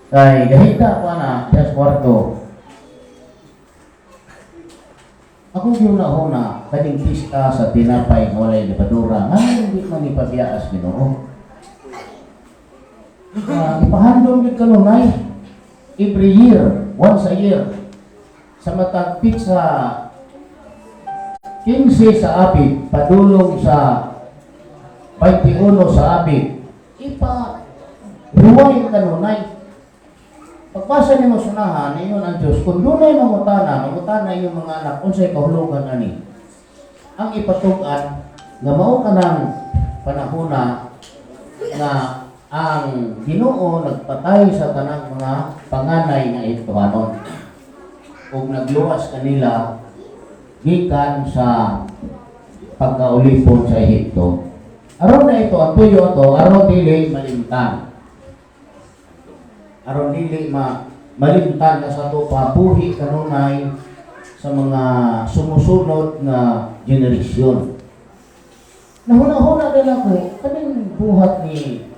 Kay gahita ko na sa kwarto. Ako gihuna-huna kaning pista sa tinapay nga walay lebadura, nga hindi man ipabiyaas Ginoo. Ipahandom gyud kanunay every year, once a year, sa matag sa 15 sa Abib, padulong sa 21 sa Abib, ipa ruway kanunay. Pagpasa nimo sunahan, ingon ang Diyos, kung dunay mangutana, mangutana iyong mga anak, unsay kahulugan ani? Ang ipatug-an, nga mao kanang panahona nga ang Ginoo nagpatay sa tanang mga panganay nga Egyptohanon ug nagluwas kanila gikan sa pagkaulipon sa Ehipto. Aron na ito, ang tuyo ato, aron dili malimtan. Aron dili malimtan na sa ato pabuhi kanunay sa mga sumusunod nga generasyon. Nahuna-huna din ako, kaning buhat ni,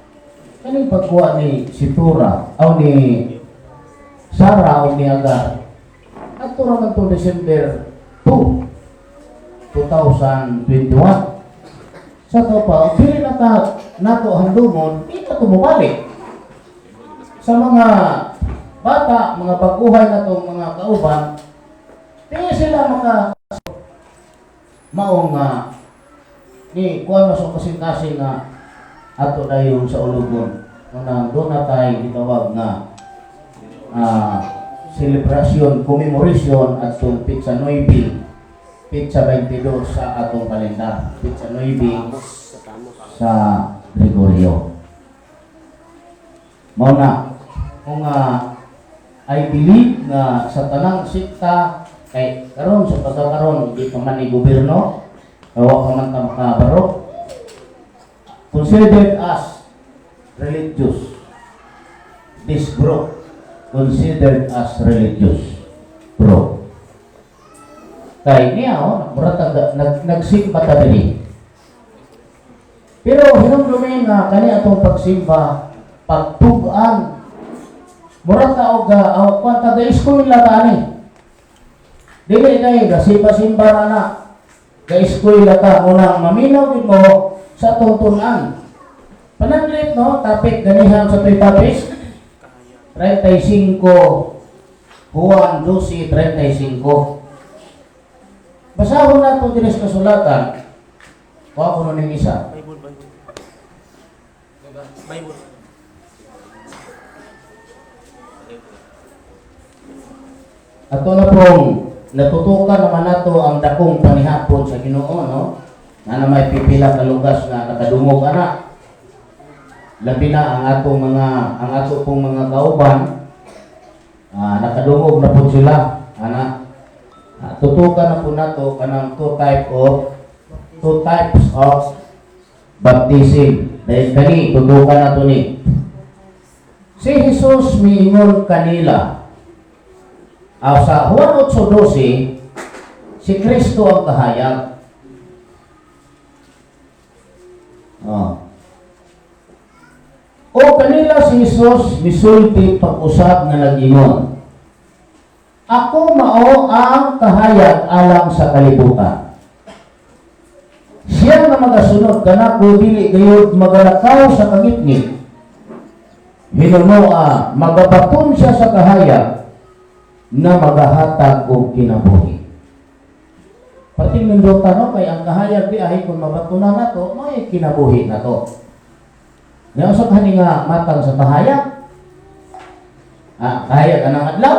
kaning pagkuha ni Situra, o ni Sarah o ni Agar, adto ra man to December 2, 2021. Sa to pa, dili na ta nato handumon, di na to mobalik. Sa mga bata, mga baguhay na itong mga kauban, di sila maka mao nga ni kuan mas kasing-kasing nga ato dayon sa ulugon nga doon na tayo gitawag nga celebration, commemoration atong petsa 9, petsa 22 sa atong kalendar, petsa 9 sa Gregorio. Mao na kung I believe nga sa tanang sekta, kay karon sa pagkakaron di pa man ni gobyerno, wa pa man ta makabaro, considered as religious, this group considered as religious group, kay niya oh, murag nagsimba ta diri, pero hinumdumi nga kani atong pagsimba, pagtug-an, murag ka og kwan ta, ga eskwela ta ani. Dili kay gasimba-simba ra na, ga eskwela ta unang maminaw gid mo sa atong tun-an. Pananglit no, topic ganihan sa to'y topic 35, Juan 12:35. Basahon nato diri sa kasulatan. Kuha ko ning isa. Bible, Bible. Bible. Ato na pong natutukan naman nato ang dakong panihapon sa Ginoo, no? Nga na may pipila ka lugas nga nakadungog ana. Labi na ang ato pong mga kauban, nakadungog na po sila ana. Tutukan na po nato kanang two types of baptism. Dahil kani tutukan nato ni. Si Jesus miingon kanila. Sa Juan 8:12, si Kristo ang kahayag. Oh. O kanila si Jesus misulti pag-usab nga nag-ingon, "Ako mao ang kahayag alang sa kalibutan. Siya nga magasunod kanako dili gayud magalakaw sa kangitngit. Hinunoa magabaton siya sa kahayag na magahatag og kinabuhi." Perting nindota no, kay ang kahayag di ay kung mabatunan nato, may kinabuhi na to. Nga sa kani nga matang sa kahayag? Kahayag anang adlaw?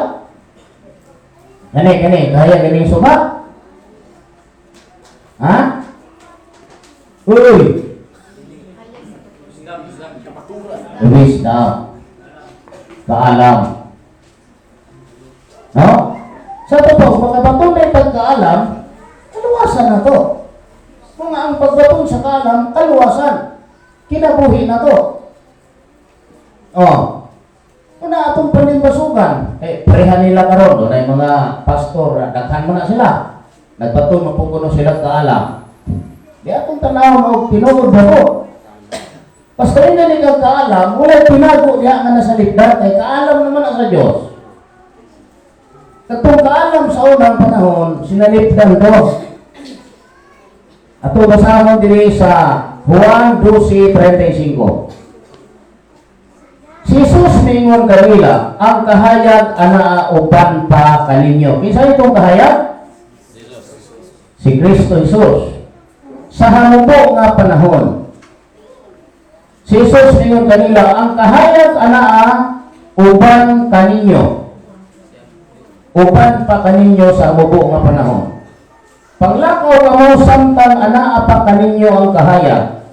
Kani kani kahayag ganing suba? Ha? Uy, wisdom. Kaalam. No? Sa totoo, makabaton na pagkaalam, kaluwasan na to. Kung ang pagbaton sa kaalam, kaluwasan. Kinabuhi na to. Oh. Kung na atong panimbasugan, eh, pareha nila karon, doon ay mga pastor, daghan mo na sila. Nagbaton mapukuno sila kaalam. Di atong tanawon og tinuod ba to? Basta hindi ka kaalam, wala tinago niya nga nasa lipdan, kay kaalam naman na sa Diyos. Katong kaalam sa unang panahon, sinalipdan ko. Ato basahon diri sa Juan 12:35. Si Jesus ningon kanila, "Ang kahayag anaa uban pa kaninyo." Kinsa itong kahayag? Si Kristo Jesus. Sa hamubo nga panahon. Si Jesus ningon kanila, "Ang kahayag anaa uban kaninyo. Uban pa kaninyo sa hamubo nga panahon. Panglakaw kamo samtang anaa pa kaninyo ang kahayag.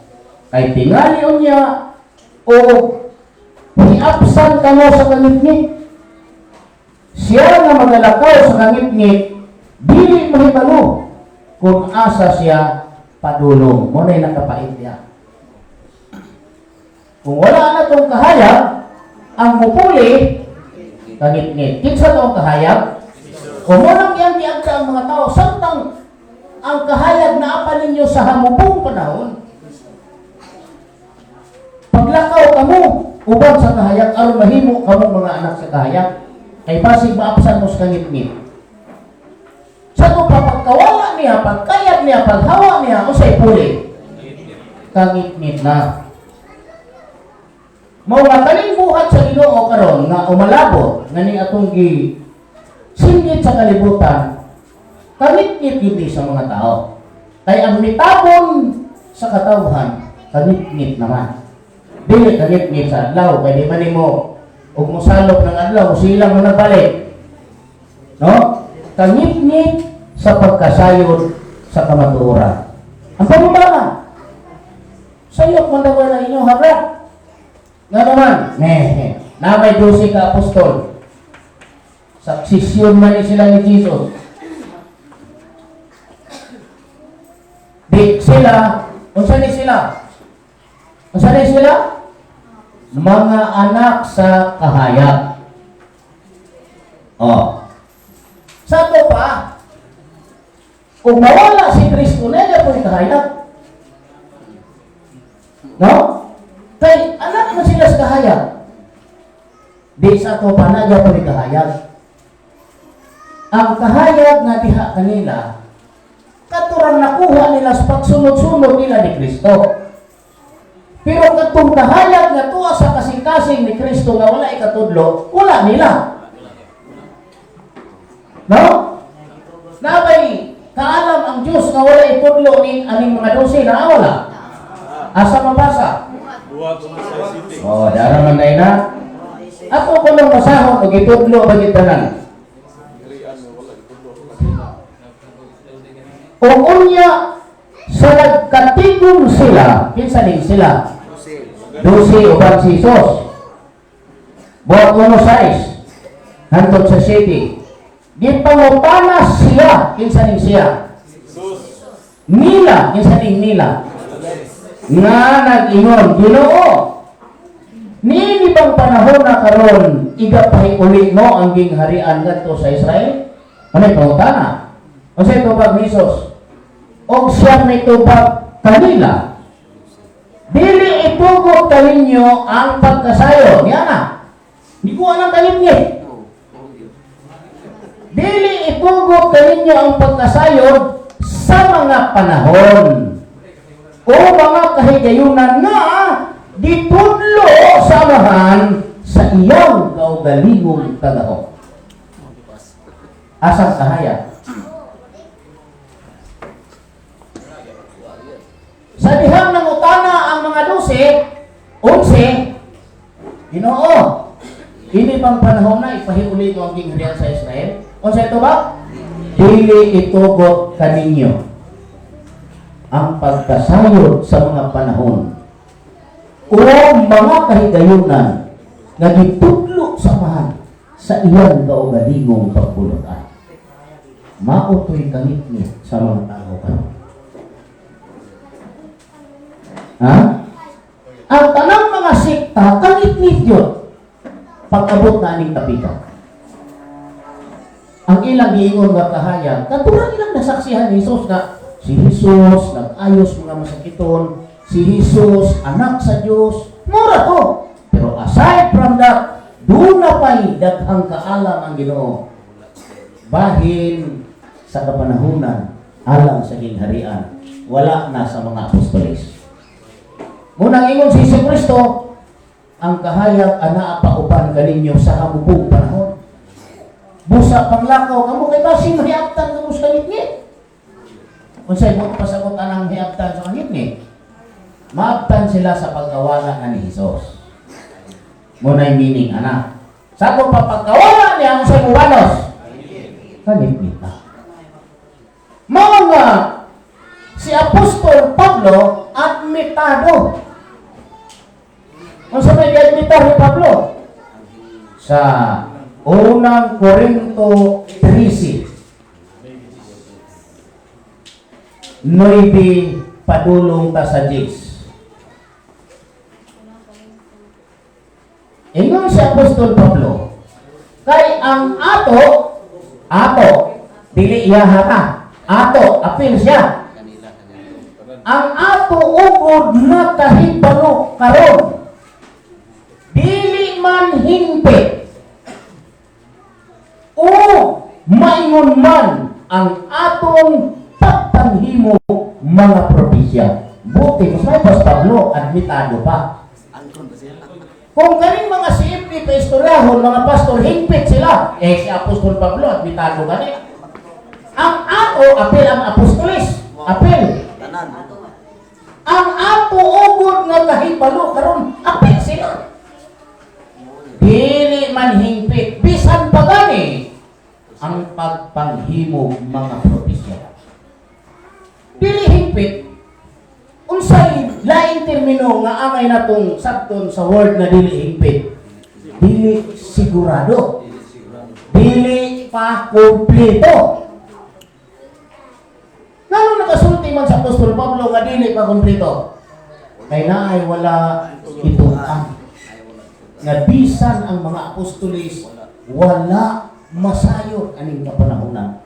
Kay tingali unya o hiapsan kamo sa kangitngit. Siya nga magalakaw sa kangitngit, dili mahibalo kung asa siya padulong." Mao na'y nakapait niya. Kung wala na tong kahayag, ang mupuli, kangitngit. Kinsa to ang kahayag? Kung mao nang iyang giagda ang mga tao, samtang ang kahayag naa pa ninyo sa hamubong panahon, paglakaw kamo, uban sa kahayag, aron mahimo kamo mga anak sa kahayag, kay basig maapsan mo sa kangitngit. Sa to pa, pagkawala niya, pagkayag niya, paghawa niya, unsay puli? Kangitngit na. Mao nga kaning buhat sa Ginoo karon nga umalabot nga ni atong gi singgit sa kalibutan, kangitngit gyud ni sa mga tao. Kay ang mitabon sa katawhan, kangitngit naman. Dili kangitngit sa adlaw kay di man nimo ug mosalop ng adlaw, silang mo nagbalik. No? Kangitngit sa pagkasayod sa kamatuoran. Ang pangutana, sayop man daw na inyong harap. Nga naman, ne, na may 12 ka apostol. Saksisyon man ni sila ni Jesus. Di sila, unsa ni sila? Unsa ni sila? Mga anak sa kahayag. Oh. Sa ato pa, kung mawala si Kristo, naa po'y kahayag. No? Kay anak mo sila sa kahayag. Di sa ato pa naa po'y kahayag. Ang kahayag nga diha kanila, katurang nakuha nila sa pagsunod-sunod nila ni Kristo. Pero katong kahayag nga tuwa sa kasing-kasing ni Kristo nga wala ikatudlo, wala nila. No? Nabay kaalam ang Diyos nga wala itudlo ni aning mga 12 na wala. Asa mabasa? Buhat 1:6. Oh, dara man na. Ato ko nang basahon og itudlo ba gid tanan. Hirian nga wala itudlo. O unya sa nagkatigom sila, kinsa ning sila? 12 uban si Jesus. Buhat 1:6 hantod sa 7. Gipangutana siya, kinsa ning siya? Jesus. Nila, kinsa ning nila? Nga nag-ingon, "Ginoo, niini bang panahon na karon igapahiuli mo ang gingharian ngadto sa Israel?" Ano yung pangutana? Unsa tubag ni Jesus? Og siya may tubag kanila, "Dili itugot kaninyo ang pagkasayo." Niya na. Hindi ko alam kaninyo. "Dili itugot kaninyo ang pagkasayod sa mga panahon o mga kahigayunan nga ditudlo sa Amahan sa iyang kaugalingong kagahom." Asang kahayag? Sa dihang nangutana ang mga 12, 11, "Ginoo, ini bang panahon na ipahiuli mo ang gingharian sa Israel?" Unsa ito ba? "Dili itugot kaninyo ang pagkasayod sa mga panahon o mga kahigayunan nga gitudlo sa Amahan sa iyang kaugalingong pagbulotan." Mao to'y kangitngit sa mga tao karon. Ha? Ang tanang mga sekta, kangitngit yun. Pag-abot na aning tapika. Ang ilang giingon nga kahayag, katurang ilang nasaksihan ni Jesus nga si Jesus nag-ayos mga masakiton, Si Jesus, anak sa Dios, mura to. Pero aside from that, duna pa'y daghang kaalam ang Ginoo. Bahin sa kapanahunan, alang sa gingharian, wala na sa mga apostoles. Munang ingon si Jesu Kristo, ang kahayag anaa pa uban kaninyo sa hamubong panahon. Busa panglakaw kamo kay basin mahiabtan kamo sa ngitngit. Unsay mo pasabot anang hiabtan sa ngitngit? Maabtan sila sa pagkawala na ni Jesus. Muna'y meaning ana. Sa akong papagkawala niya, unsay mubalos? Kangitngit na. Mao nga si Apostol Pablo admitado. Unsa may giadmitar ni Pablo? Sa Unang Korinto 13, 9 padulong ta sa 10. Ingon si Apostol Pablo, kay ang ato, ato, dili iya hata, ato, apil siya. Ang ato ugod na kahibalo karon, dili man hingpit, o maingon man ang atong pagpanghimo mga propesya. Buti, mas may pas Pablo, admitado pa. Kung kaning mga simple pa istoryahon, mga pastor, hingpit sila. Eh, si Apostol Pablo, admitado gani. Ang ato, apil ang apostolis. Apil. Ang ato ugod nga kahibalo karon, apil sila. Dili man hingpit, bisan pa gani ang pagpanghimo mga propesya. Dili hingpit, unsay laing termino nga angay natong sabton sa word nga dili hingpit? Dili sigurado. Dili pa kumpleto. Ngano nakasulti man sa Apostol Pablo nga dili pa kumpleto? Kay naay wala ituan. Nga bisan ang mga apostolis wala masayod aning kapanahonan.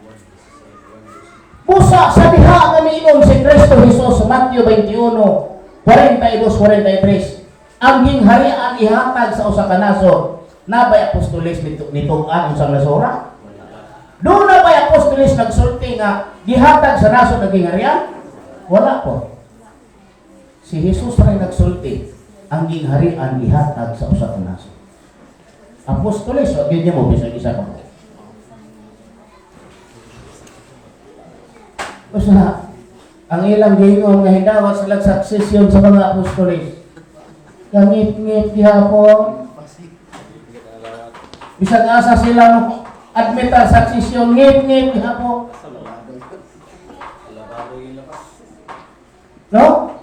Busa sa diha nga miingon si Kristo Jesus sa Matthew 21:42-43, ang gingharian ihatag sa usa ka nasod, nabay apostolis nitug-an unsang nasora? Doon na ba'y apostolis nagsulti nga gihatag sa nasod ang gingharian? Wala po. Si Jesus rin nagsulti, ang gingharian gihatag sa usa ka nasod. Apostolis, so ganyan mo, bisag isa ka mo. Basta, ang ilang gingon nga hindawat sila succession sa mga apostolis. Kangit-ngit gihapon. Bisag asa sila mo admit ang succession, ngit-ngit gihapon. No?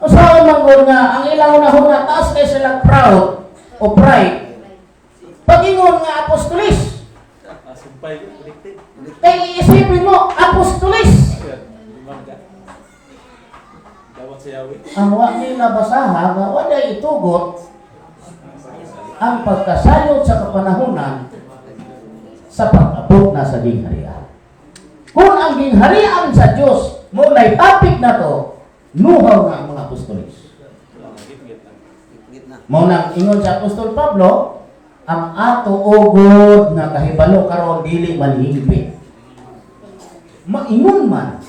O sa man nga, ang ilang unahuna, taas kay sila proud o pride. Pag-ingon nga apostolis, kay iisipin mo, apostolis. Ang wa nila basaha, nga walay itugot, ang pagkasayod sa kapanahunan sa pag-abot na sa gingharian. Kung ang gingharian sa Diyos mo na'y topic na to, nuhaw nga ang mga apostolis. Mao nang ingon sa Apostol Pablo, ang ato ugod nga kahibalo karon dili man hingpit. Maingon man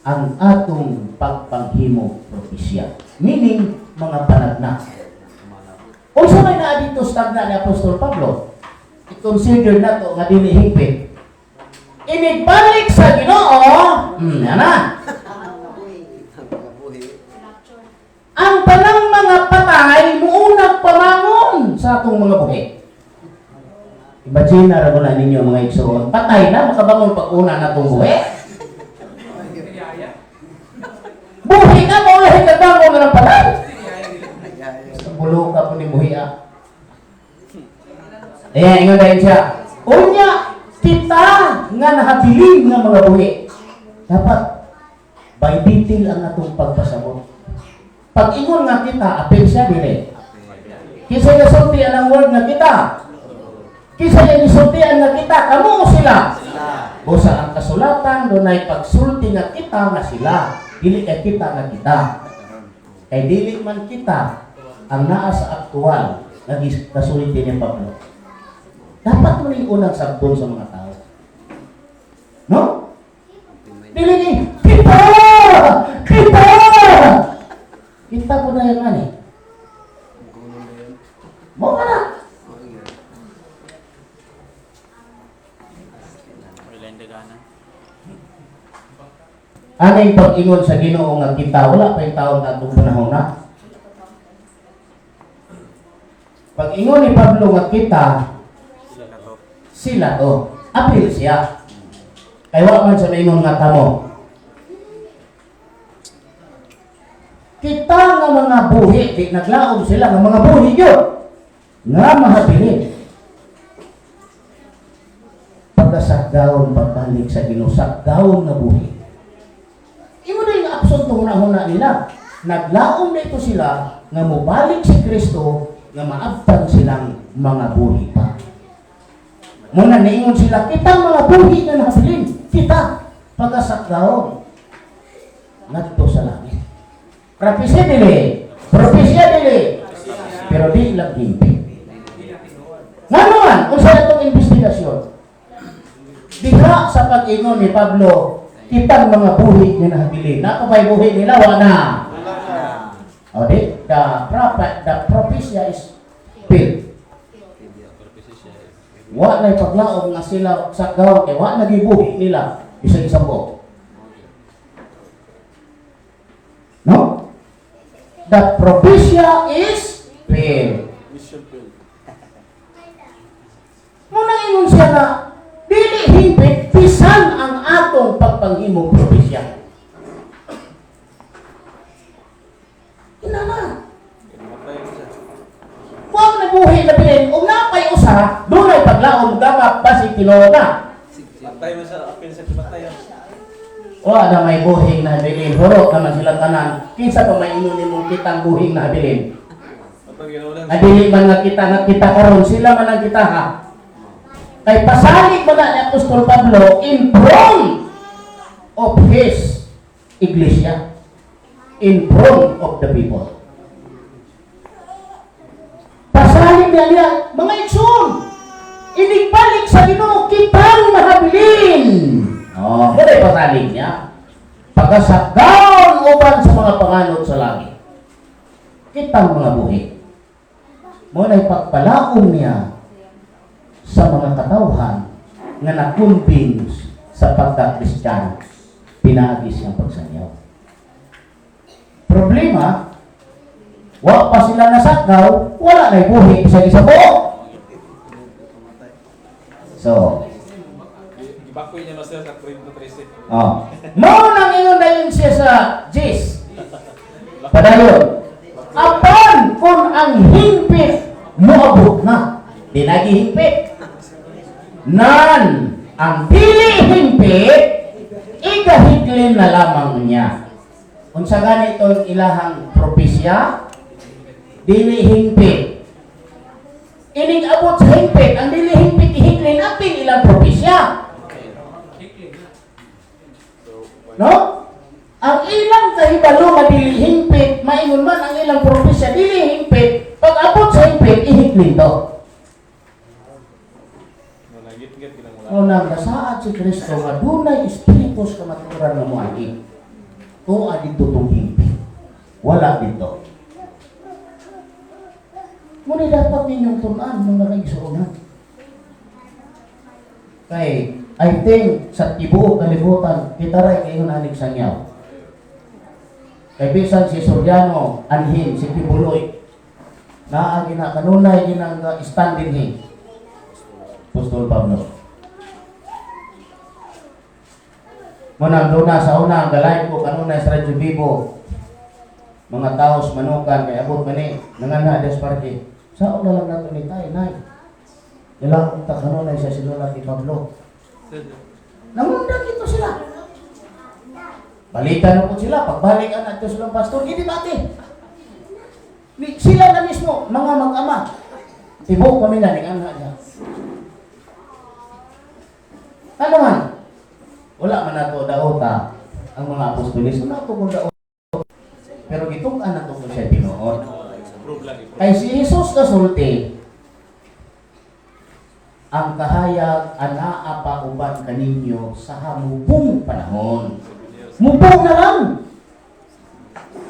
ang atong pagpanghimo propesya. Meaning, mga panagna. Unsa may naa dito sa tagna ni Apostol Pablo? I-consider na to nga dili hingpit. Inigbalik sa Ginoo, ana. Ang tanang mga patay muunang pamangon sa atong mga buhi. Imagine na ra na ninyo mga igsoon, patay na makabangon pag una na atong buhi. Buhi na maulahi kagbangon na ng patay. Sa bulo ka po ni buhi ah. Ayan, ingon dahil siya. Unya, kita nga nahabilin nga mga buhi. Dapat, by detail ang atong pagpasabot. Pag-ingon nga kita, apil siya dire. Kinsa nasulti ang word nga kita? Kinsa gisultian nga kita? Kamo o sila? Busa ang kasulatan, dunay pagsulti nga kita nga sila. Dili kay kita nga kita. Kay dili man kita ang naa sa aktual nga kasulti ni Pablo. Dapat mo ni unang sabton sa mga tao. No? Dili ni kita! Kita! Kita po na yan ani. Mo ka na. Wala yung dagana. Anay pag-ingon sa Ginoo nga kita, wala pa yung taon na atong panahon na. Pag-ingon ni Pablo nga kita, Sila to. Sila to. Apil siya. Kay wa man sa maingon nga kamo. Kita nga mga buhi, di naglaom sila nga mga buhi yun. Nga mahabilin. Pagkasakdaon, pagbalik sa Ginoo, sakdaon nga buhi. Imo na yung absent huna-huna nila. Naglaom na ito sila nga mobalik si Kristo nga maabtan silang mga buhi pa. Muna niingon sila, kita mga buhi nga nahabilin, kita pagkasakdaon ngadto sa langit. Propesya dili, propesya dili, pero di lang himpi. Nga naman, unsa itong investigasyon? Diha sa pag-ingon ni Pablo, kitang mga buhi nga nahabilin. Naa pa ba'y buhi nila? Wa na. O di, the prophecy is failed. Wa na paglaom nga sila sa gaw kay wa na gibuhi nila bisan isang buok. No? The prophecy is failed. Mission failed. Muna ingon siya nga dili hingpit bisan ang atong pagpanghimong propesya. Inana. Matay mo siya. Huwag na buhi na bilin, kung napay usa, dunay paglaom gama basig tinuod na. Matay mo siya. Apil sa patay. Wa na may buhing na habilin, hurot naman sila tanan. Kinsa pa may ingon nimong kitang buhing na habilin? Atong ginaulan. Adili man nga kita karon, sila man ang kita ha. Kay pasalig man na ni Apostol Pablo in front of his iglesia. In front of the people. Pasalig niya niya, mga igsoon, inigbalik sa Ginoo kitang mahabilin. Oh, wala pasalig niya. Pagkasagaon uban sa mga panganod sa langit. Kitang mga buhi. Mo na'y pagpalaom niya sa mga katawhan nga na-convince sa pagka-Kristiyano. Pinaagi siyang pagsanyaw. Problema, wa pa sila nasakaw, wala na'y buhi sa isa buo. So, Gibakoy niya master sa Corinto 13. Oh. Mao nang ingon na yun siya sa Jis. Padayon. Apan kung ang hingpit moabot na. Di lagi hingpit. Nan ang dili hingpit, igahiklin na lamang niya. Unsa gani itong ilahang propesya? Dili hingpit. Inig abot sa hingpit, ang dili hingpit ihiklin apil ilang propesya. No? Ang ilang kahibalo nga dili hingpit, maingon man ang ilang propesya dili hingpit, pag abot sa hingpit, ihiklin to. Nagit-git ginang wala. Unang nasaad si Kristo nga dunay espiritu sa kamatuoran nga moagi. Tuwa dito tong hingpit. Wala dito. Ngunit dapat ninyong tun-an mga kaigsuonan. Kay, I think sa tibuok kalibutan, kita ray kayo anig sangyaw. Kay bisan si Soriano, anhin, si Quiboloy, naa gina kanunay ginang stand dinhi. Apostol Pablo. Munang duna sa una, galay ko kanunay sa Radyo Bibo. Mga taos manukan kay abot mani nangana des parke. Sa una lang nato ni tay nay. Nila ta kanunay sa sinula ni Pablo. Nangunda kito sila. Balikan na po sila. Pagbalik ang ato silang pastor, hindi bati. Sila na mismo, mga mag-ama. Tibok kami na, ning anak niya. Ano man? Wala man nato daota Ang mga apostoles, wala ko kung daon. Pero gitug-an na to ko siya tinuod. Prove lang, i-prove. Kay si Jesus kasulti, ang kahayag anaa pa uban kaninyo sa hamubong panahon. Mubong na lang.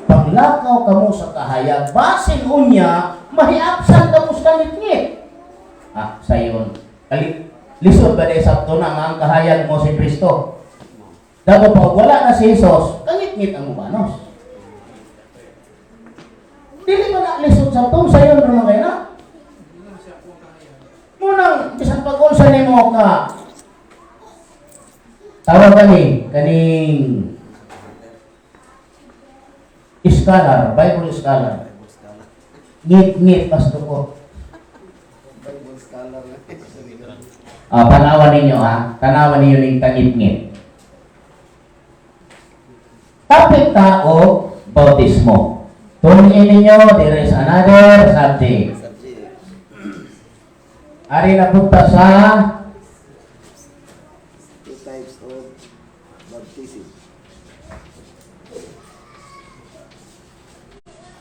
Panglakaw kamo sa kahayag, basin unya, mahiapsan kamo sa ngitngit. Ah, sayon. Kali, lisod ba na sakto na nga ang kahayag mo si Kristo? Dapat pag wala na si Jesus, kangitngit ang ubanos. Dili ba na lisod sa to, sayon naman kayo na. Munang, bisan pag-unsa nimo ka, tawag kani, kaning scholar, Bible scholar. Ngit-ngit, pasto ko. Bible scholar na. Ah, tanawan ninyo ha. Tanawan ninyo ning tangit-ngit. Topic ta o bautismo. Tune in ninyo, there is another subject. Subject. Ari na punta sa Two types of baptism.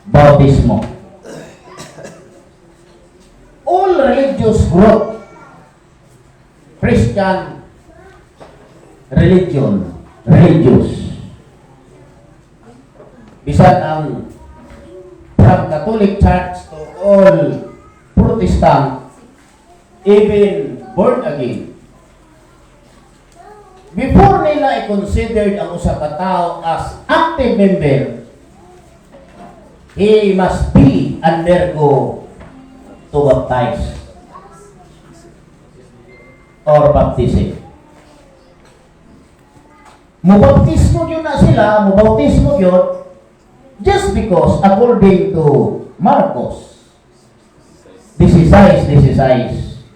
Bautismo. All religious group, Christian religion, religious, bisan ang from Catholic Church to all Protestant, even born again, before nila i-considered ang usa ka tawo as active member, he must be undergo to baptize or baptism. Mubaptismo yun na sila, mubautismo yun, just because according to Marcos 16, 16,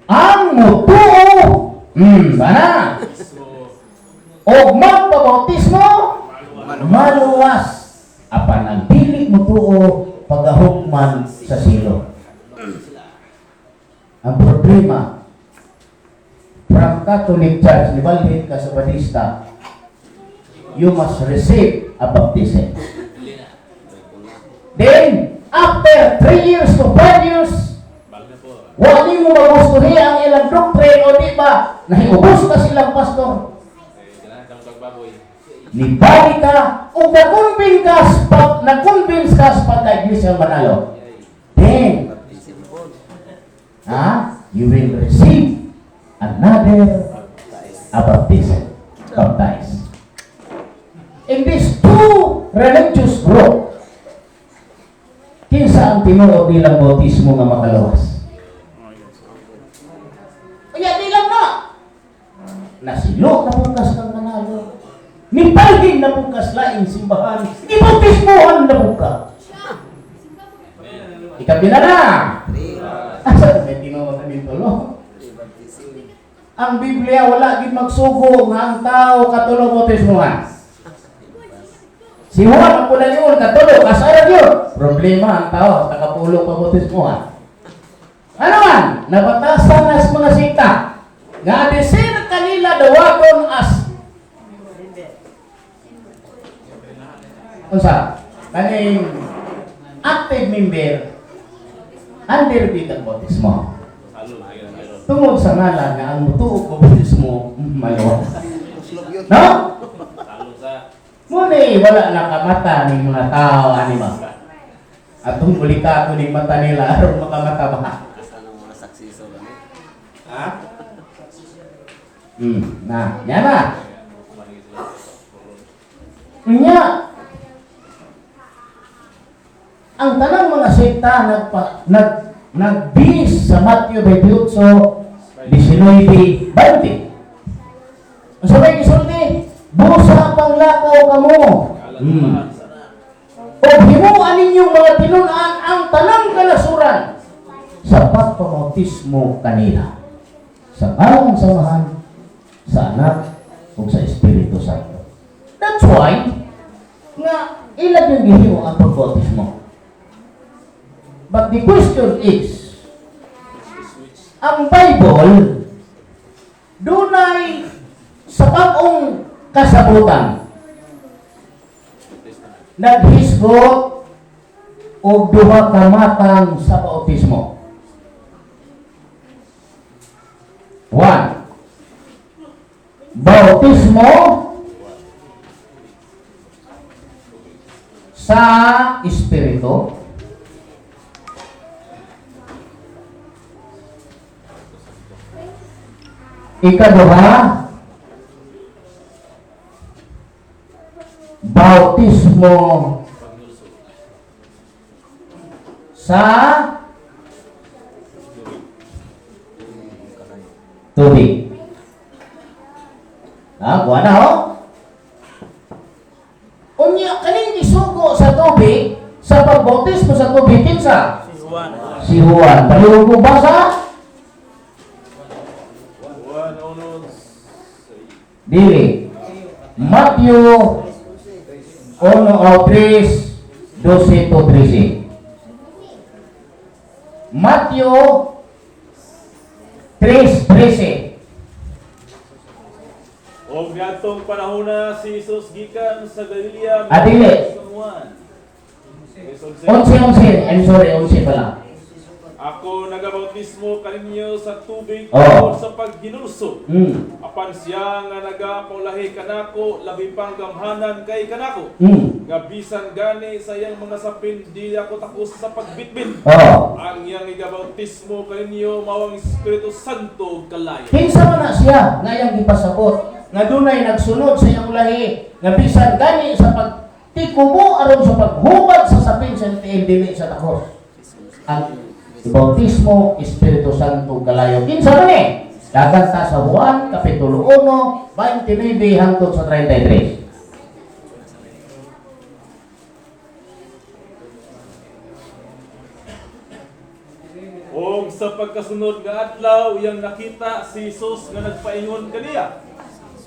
ang mutuo, bana, So, o magpabautismo, maluwas, apan ang dili mutuo pagahukman sa silo. Ang problema, from Catholic Church, nibalhin ka sa Batista, you must receive a baptism. Then, after 3 years to 5 years, balik na po. wali mo magustuhi ang ilang doctrine o di ba, nahiubos ka silang pastor. Eh, ganahan ka magbaboy. Nibalik ka o na-convince ka, na-convince ka sa pagka-iglesia manalo. Then, Baptism po. ha, you will receive another a baptism. Baptize. In these two religious group, kinsa ang tinuod nilang bautismo nga makaluwas? Kaya di lang na. Nasilo na bukas kang manalo. Nipalgin na bukas laing simbahan. Ibautismohan na buka. Ikapila na. Three. Asa may tinuod na tulo? Three baptism. Ang Biblia wala gid magsugo nga ang tao katulo bautismohan. Si Juan ang pulalion katulo kasara gyud. Problema ang tao nakapulo pa bautismohan. Ano man, nabatasan na sa mga sikta nga desir kanila dawagon as unsa kaning active member under ang bautismo. Halo, ayun, ayun. Tungod sa ngalan nga ang mutuo ko bautismo maluwas. Uslog yun. No? Halo sa Muna wala nakamata ning mga tao ani ba. Atong bulika ko ning mata nila aron makamata ba. Asa ng mga saksiso ba ni? Ha? Na, yan na. Nya. Ang tanang mga sekta nagpa, nag nagbis sa Matthew 28, 19, 20. Ang sabay gisulti, busa panglakaw kamo. O himuan ninyong mga tinun-an ang tanang kanasuran sa pagpabautismo kanila. Sa ngalan sa Amahan, sa Anak, ug sa Espiritu Santo. That's why, nga ilan yung gihimo ang pagbautismo. But the question is, ang Bible, dunay sa bagong kasabutan. naghisgot og duha ka matang sa bautismo. One, bautismo sa Espiritu. Ikaduha, bautismo sa tubig. Ah, kuha na ho. Unya kaning isugo sa tubig, sa pagbautismo sa tubig, kinsa? Si Juan. Si Juan. Palihog ko basa? Juan uno. Dili. Matthew 1 o 3, 12 to 13. Matthew 3:13. Og niadtong panahona si Jesus gikan sa Galilea Ah, dili. sa Juan. Jesus, 11, 11. I'm sorry, 11 pala. Ako nagabautismo kaninyo sa tubig Oh. tungod sa pagginulso. Apan siya nga nagapaulahi kanako labi pang gamhanan kay kanako. Nga bisan gani sa iyang mga sapin dili ako takos sa pagbitbit. Oh. Ang iyang igabautismo kaninyo mao ang Espiritu Santo ug kalayo. Kinsa man na siya nga iyang gipasabot nga dunay nagsunod sa iyang lahi nga bisan gani sa pagtikubo aron sa paghubad sa sapin sa tiil dili sa takos. Ang bautismo Espiritu Santo kalayo. Kinsa man eh? Dagan ta sa Juan kapitulo 1 29 hangtod sa 33. Og sa pagkasunod nga adlaw iyang nakita si Jesus nga nagpaingon kaniya.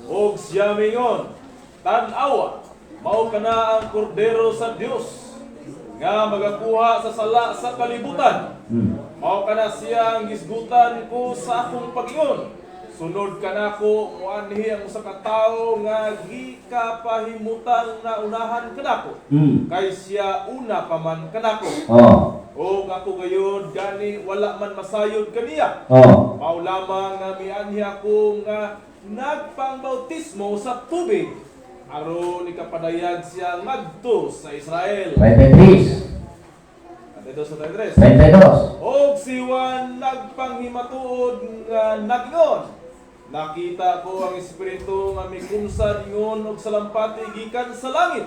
Og siya mingon, "Tan-awa, mao kana ang kordero sa Dios nga magakuha sa sala sa kalibutan. Mao kana siya ang gisgutan ko sa akong pag-ingon. Sunod kanako moanhi ang usa ka tawo nga gikapahimutang na unahan kanako. Kay siya una pa man kanako. Oh. Og ako gayud gani wala man masayod kaniya. Oh. Mao lamang nga mianhi ako nga nagpangbautismo sa tubig aron ikapadayag siya ngadto sa Israel." 33. Dito sa 33. 32. Og si Juan nagpanghimatuod nga nagingon, "Nakita ko ang espiritu nga mikumsa ingon og salampati gikan sa langit.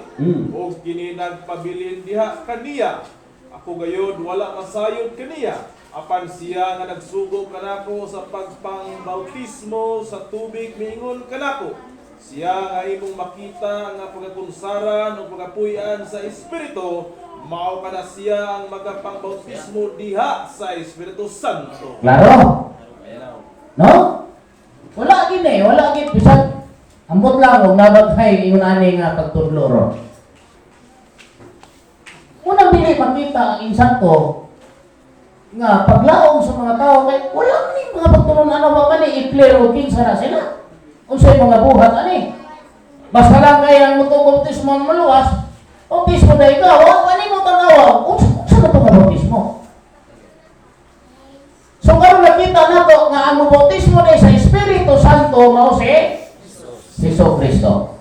Og kini nagpabilin diha kaniya. Ako gayod wala masayod kaniya. Apan siya nga nagsugo kanako sa pagpangbautismo sa tubig miingon kanako. Siya nga imong makita nga pagakunsaran o pagapuy-an sa Espiritu, mao kana siya ang magapangbautismo diha sa Espiritu Santo." Klaro? Ayan. No? Wala gid eh, wala gid bisan ambot lang og nabaghay ingon ani nga pagtudlo ro. Unang dili makita ang insakto nga paglaom sa mga tao kay wala man ni mga pagtulon ano ba man ni i-clear og kinsa na sila. Unsay mga buhat ani? Basta lang kay ang mutong bautismo ang maluwas, bautismo na ikaw, wa ani mo tanawa, unsa unsa na to nga bautismo? So karon nakita nato nga ang bautismo ni sa Espiritu Santo mao si Hesus Kristo.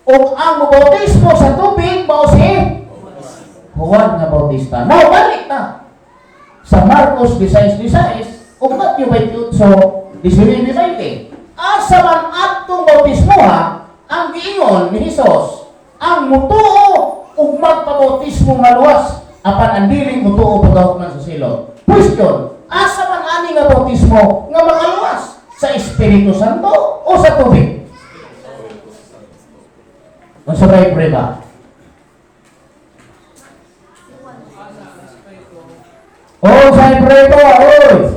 Ug ang bautismo sa tubig mao si Juan nga Bautista. Now balik na sa Marcos 16:16 ug Matthew 28:19. Asa man adtong bautismoha ang giingon ni Hesus ang mutuo ug magpabautismo nga luwas apan ang dili mutuo pagahukman sa silot. Question, asa man ani nga bautismo nga makaluwas? Sa Espiritu Santo o sa tubig? Unsa bay prueba? Oh, sa prueba, oy.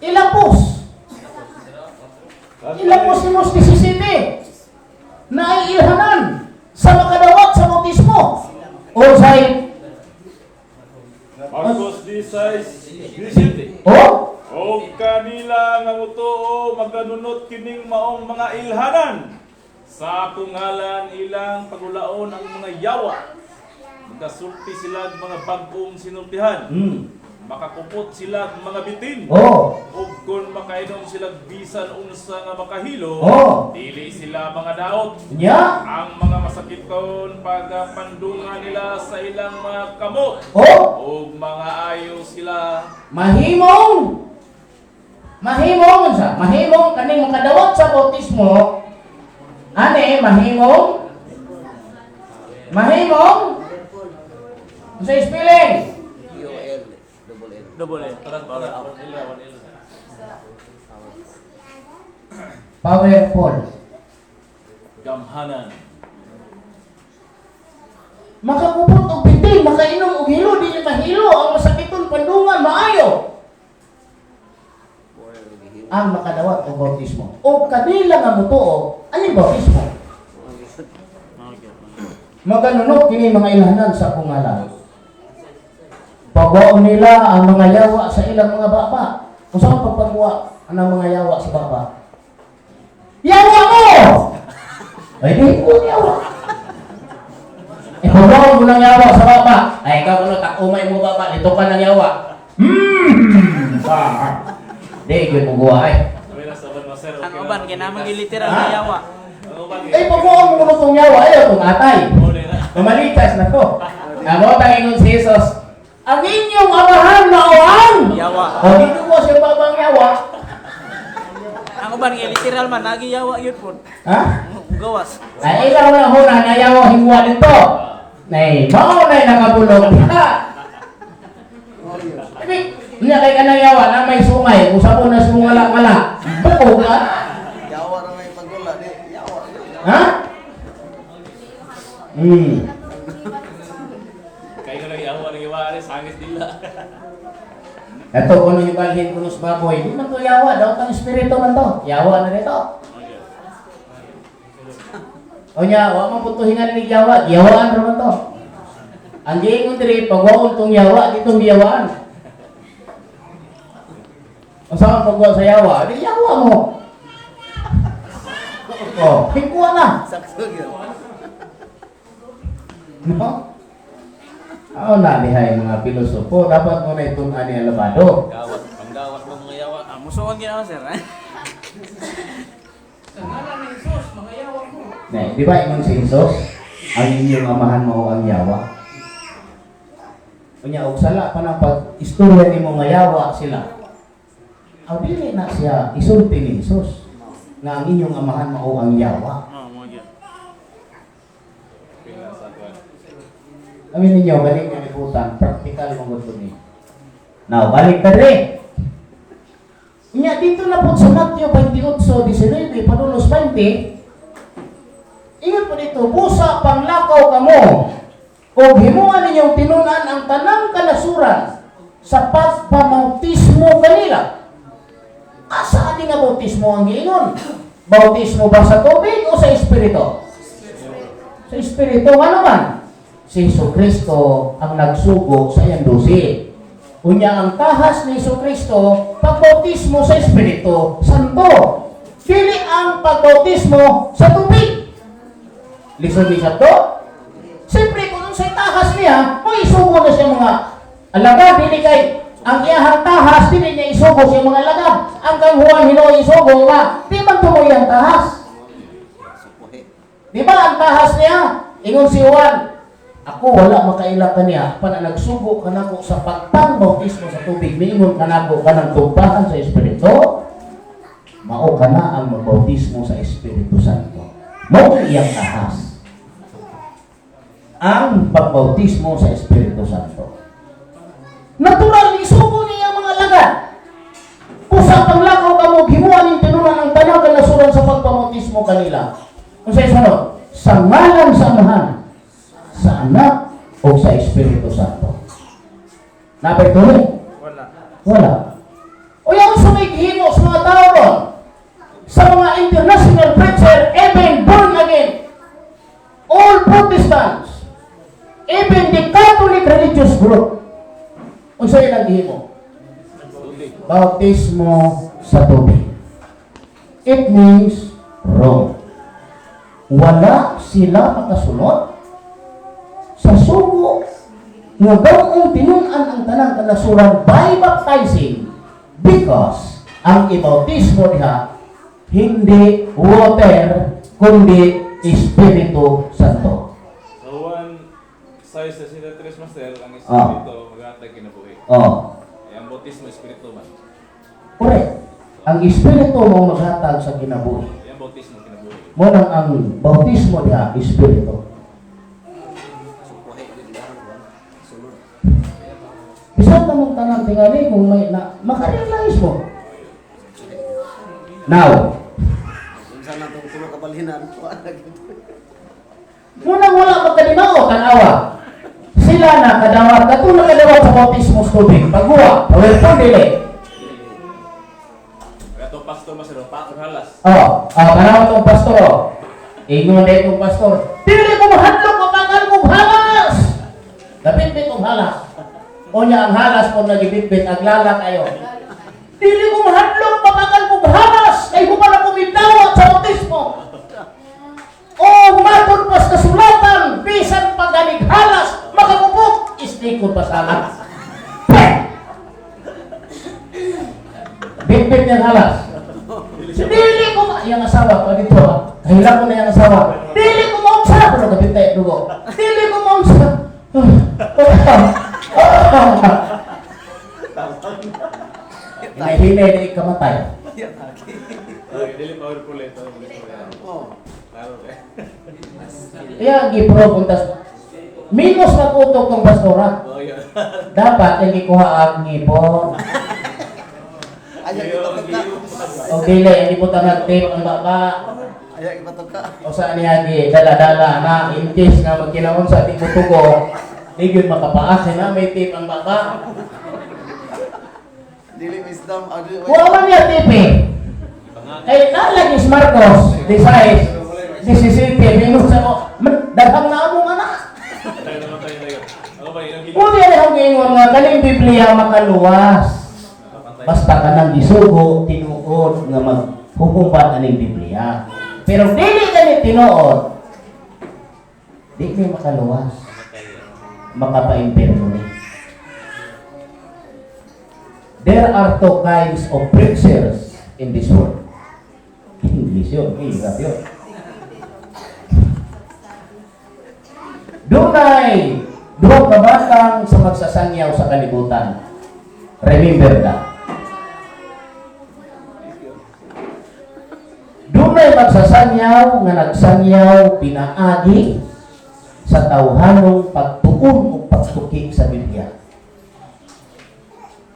Ilapos. Ilapos ni Mos 17 naiilhanan sa makadawat sa bautismo. O sa Marcos 16:17. O O Og kanila nga mutuo maganunot kining maong mga ilhanan. Sa akong ngalan ilang pagulaon ang mga yawa. Magasulti sila og mga bag-ong sinultihan. Makakupot sila og mga bitin. Ug kun makainom sila og bisan unsa nga makahilo, dili sila mga daot. Nya? Ang mga masakiton pagapandungan nila sa ilang mga kamot. Ug mga ayo sila. Mahimong mahimong unsa? Mahimong kaning makadawat sa bautismo ani mahimong mahimong unsa spelling? U-L. Double L. Double L. Tarang tarang 1 L 1 L. Powerful. Gamhanan. Makakupot og bitin, makainom og hilo, dili mahilo ang masakiton pandungan maayo. Ang makadawat og bautismo. O kanila nga mutuo, aning bautismo? Okay. Maganunok kini mga ilhanan sa akong ngalan. Pagwaon nila ang mga yawa sa ilang mga baba. Kung saan pagpagwa ang mga yawa sa baba? Yawa mo! Ay, di ko yawa. Ipagwaon mo ng yawa sa baba. Ay, ikaw kuno, takumay mo baba, dito ka ng yawa. Ah. Di, yun mo guwa ay. Sabi na sa uban, Master, Ang okay uban na, kay namang malikas. literal Ha? na yawa. Ang uban, Ay, pagwaon mo itong yawa, ayaw itong atay. Uli na. Mamalikas na to. Amo tangingon si Jesus, ang inyong amahan maoang. Yawa. O dito mo siya babang yawa. Ang uban kay literal man nagi yawa yun po. Ha? Gawas. Ay ikaw na huna na yawa hingwa dito. Nay, mao na nakabulong. Ha? Ibig, niya kay kanang yawa na may sungay, usapon na sungala-ngala. Buko ka? Yawa na may pagula. Di, yawa. Ha? Kaya ko lang yawa ng yawa, ari, sangis dila. Ito kuno yung balhin kuno sa baboy. Di man to yawa, daw tang espiritu man to. Yawa na dito. O nya, wa man pud to hingan ni yawa, giyawaan ra man to. Ang giingon diri pagwaon tong yawa, ditong giyawaan. Unsa man pagwa sa yawa? Di yawa mo. Oh, hingkuha na. Sakto yun. No? Ako na dihay mga pilosopo, dapat mo na itong ani alabado. Gawat, panggawas mo mga yawa. Ah, musuon gina sir. Eh? Ne, di ba ingon si Jesus, ang inyong amahan mao ang yawa. Unya og sala pa nang pag istorya nimo nga yawa sila. Aw dili na siya isulti ni Jesus nga ang inyong amahan mao ang yawa. Oh, mo gyud. Okay na, sa kuwan. Amin ninyo galing nga libutan, practical man gud ni. Now, balik ta diri. Unya dito na po sa Matthew 28:19 padulos 20. Ingon po dito, busa panglakaw kamo ug himuan ninyong tinun-an ang tanang kanasuran sa pagpamautismo kanila. Asa ani nga bautismo ang giingon? Bautismo ba sa tubig o sa espiritu? Sa espiritu, ano man? Si Jesu Kristo ang nagsugo sa iyang 12. Unya ang tahas ni Jesu Kristo, pagbautismo sa Espiritu Santo. Dili ang pagbautismo sa tubig. Lisod ni to? Siyempre, kung sa tahas niya, may isugo na siya mga alagad. Dili kay ang iyahang tahas, dili niya isugo siya mga alagad. Ang kang Juan Hinoy isugo nga, di man tumoy ang tahas. Supuhi. Di ba ang tahas niya? Ingon si Juan, ako wala makaila kaniya, pan ang nagsugo kanako sa pagpangbautismo sa tubig, miingon kanako kanang tugpahan sa Espiritu, mao kana ang magbautismo sa Espiritu Santo. Mao ang iyang tahas. Ang pagbautismo sa Espiritu Santo. Natural, isugo niya ang mga alagad. Busa panglakaw kamo, himuan ning tinunan ang tanang kanasuran sa pagpamautismo kanila. Kung sa sunod, sa ngalan sa Amahan, sa Anak, o sa Espiritu Santo. Napay tuloy? Wala. Wala. O yung sa may gihimo sa mga tao ron, sa mga international preacher, even born again, all Protestants, even the Catholic religious group, unsa ilang gihimo? Tubig. Bautismo sa tubig. It means wrong. Wala sila makasunod sa sugo nga daw tinun-an ang tanang kanasuran by baptizing, because ang ibautismo diha hindi water kundi Espiritu Santo. Sa Juan 6:63, Master, ang Espiritu maghatag kinabuhi. Eh, ang bautismo, Espiritu man. Correct. Ang Espiritu mo maghatag sa kinabuhi. Eh, ang bautismo kinabuhi. Mo nang ang bautismo diha Espiritu. Supuhe gid lang. Sulod. Bisan na mong tanang tingali kung may na, makarealize mo. Now, Unsa na tong tulo ka balhinan? Wa na gid. Munang wala magkalimao, tanawa. Sila na kadawat, kato na kadawat sa bautismo sa tubig. Pagbuwa, powerful dili. Kaya itong pastor, Master, pakon halas. Oh, tanawa tong pastor. Oh. Ingon na itong pastor, "Dili ko mahadlok, mabagal kong halas." Nabitbit kong halas. O niya ang halas kung nagibitbit, aglala kayo. "Dili ko mahadlok, mabagal kong halas. Kay human ako midawat sa bautismo. O matod pas kasulatan, bisan paganig halas, makakupok, islikod pa sa halas." Pek! Bitbit niyang halas. Dili ko ma... Iyang asawa, pa dito ha. Kahilang ko na iyang asawa. "Dili ko maunsa." Pero kapitay, dugo. "Dili ko maunsa. Hinahinay na ikamatay." Okay, dili powerful ito. Oh. Klaro eh. Kaya gipro puntas. Minus na utok ng pastora. Oh, yun. Dapat ang gikuha ang ngipon. Ayaw ipatuka. O dili, ang ibutan ng tape ang baba. Ayaw ipatuka. O saan niya gi dala-dala na in case nga magkinaon sa ating mutugo, di gyud makapaas na may tape ang baba. Dili wisdom. Ah, dili. Wa man niya tape eh. Kay nalagi si Marcos, 16, 17, minus sa mo, daghang na among anak. Tayo naman tayo tayo. Ako ba, yun ang Uli na akong giingon nga kaning Biblia makaluwas. Basta ka nang gisugo, tinuod nga maghuhuman aning Biblia. Pero dili gani tinuod, di ni makaluwas. Makapaimperno ni. There are two kinds of preachers in this world. English yun, hirap yun. Dunay duha ka batang sa magsasangyaw sa kalibutan. Remember that. Dunay magsasangyaw nga nagsangyaw pinaagi sa tawhanong pagtuon o pagtuki sa Biblia.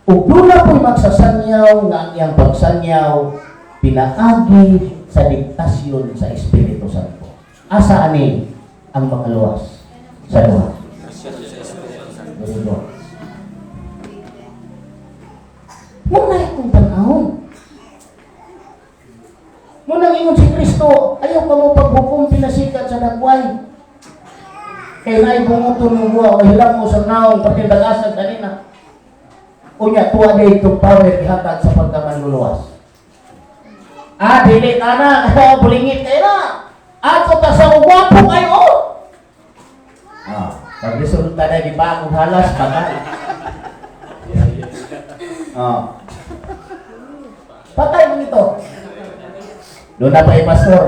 Ug duna po'y magsasangyaw nga ang iyang pagsangyaw pinaagi sa diktasyon sa Espiritu Santo. Asa ani ang makaluwas sa duha? Very good. Muna akong tanawon. Muna ingon si Kristo, "Ayaw ka mo paghukom pinasikat sa dagway." Kay naay bunguton mo buwa o hilang mo sa naong pati dagasan kanina. Unya tuwa day itong power gihatag sa pagkamanluluwas. Ah, dili ka na, bulingit kayo na. Ato ta sa gwapo kayo. Oh. Ah, pag resulta na di ba akong halas, bagal. Ah. Patay mo nito. Doon na pa yung pastor.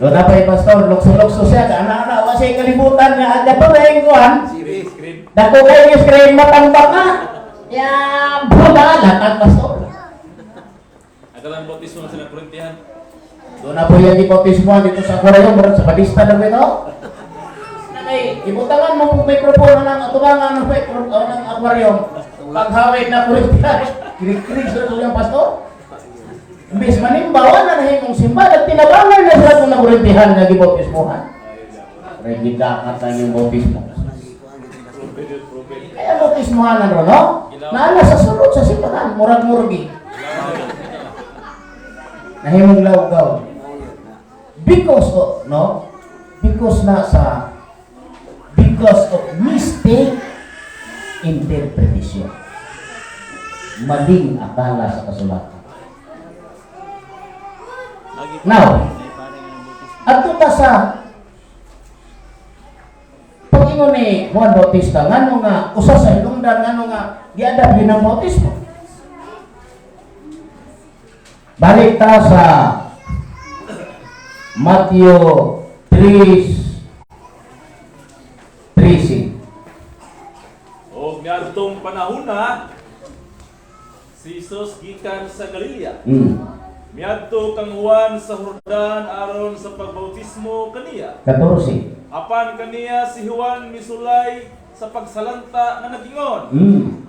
Doon na pa yung pastor. Lukso-lukso siya. Ana-ana, wa siya kalibutan nga. Aga pa na yung kuhan. Screen. Dako kayo yung screen matambak na. Ya, buda, latag pastor. Aga lang bautismo sila Korintihan. Doon na po yung bautismo dito sa Korea, murag sa Badista na ito. Nanay, ibutangan mo kung microphone na ng atubangan ng microphone ng aquarium. Paghawid na Korintihan, kirik-kirik sa yung pastor. Imbis manimba, wala na himong simba, nagtinabangan na sila kung nakurintihan nga gibautismohan. Rin gidakat na yung bautismo. Proven, proven. Kaya bautismohan na ro, no? Naala sa sulod sa simbahan, murag-murgi. Nahimong lawgaw. Because of, no? Because na sa because of mistake interpretation. Maling akala sa kasulatan. Lagi Now, may pare nga nabautismo. Adto ta sa pag-ingon ni Juan Bautista, ngano nga usa sa hinungdan, ngano nga giadab yun ang bautismo. Balik ta sa Matthew 3:13. Og niadtong panahona, si Jesus gikan sa Galilea. Miadto kang Juan sa Jordan aron sa pagbautismo kaniya. 14. Apan kaniya si Juan misulay sa pagsalanta nga nagingon,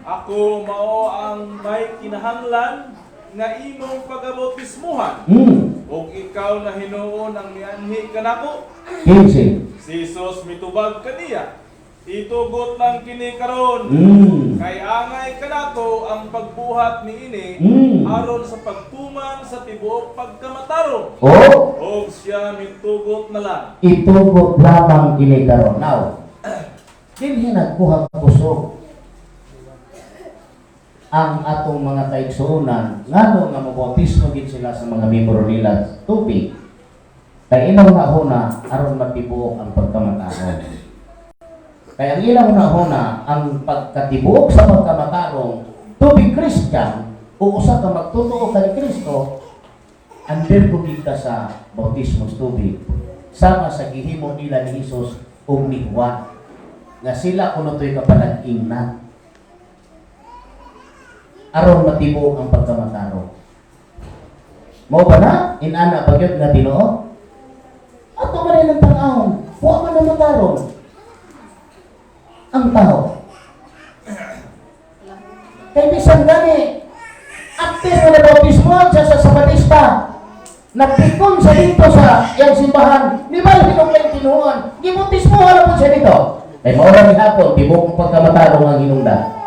"Ako mao ang may kinahanglan nga imong pagabautismuhan. Ug ikaw na hinuon ang mianhi kanako?" 15. Si Jesus mitubag kaniya, "Itugot lang kini karon. Kay angay kanato ang pagbuhat niini aron sa pagtuman sa tibuok pagkamatarong." O Og siya mitugot na lang. Itugot lamang kini karon. Now, dinhi nagkuha kusog ang atong mga kaigsuonan, ngano nga mabautismo gid sila sa mga membro nila sa tubig, kay ilang nahuna aron matibuok ang pagkamatarong. Kay ang ilang nahuna, ang pagkatibuok sa pagkamatarong to be Christian o usa ka magtotoo kay Kristo, under gid ka sa bautismo sa tubig, sama sa gihimo nila ni Jesus ug ni Juan, nga sila kuno to'y kapanag-ingnan aron matibuok ang pagkamatarong. Mao ba na inana pagyud nga tinuod? Ato man rin ang tan-awon, wa man ang matarong ang tao. Kay bisan gani after nga nabautismo siya sa Sabatista, nagpikon sa dito sa iyang simbahan, ni balhin og laing tinuohan, gibautismo na po siya dito. Kay mao ra gihapon tibuok ang pagkamatarong ang hinungdan.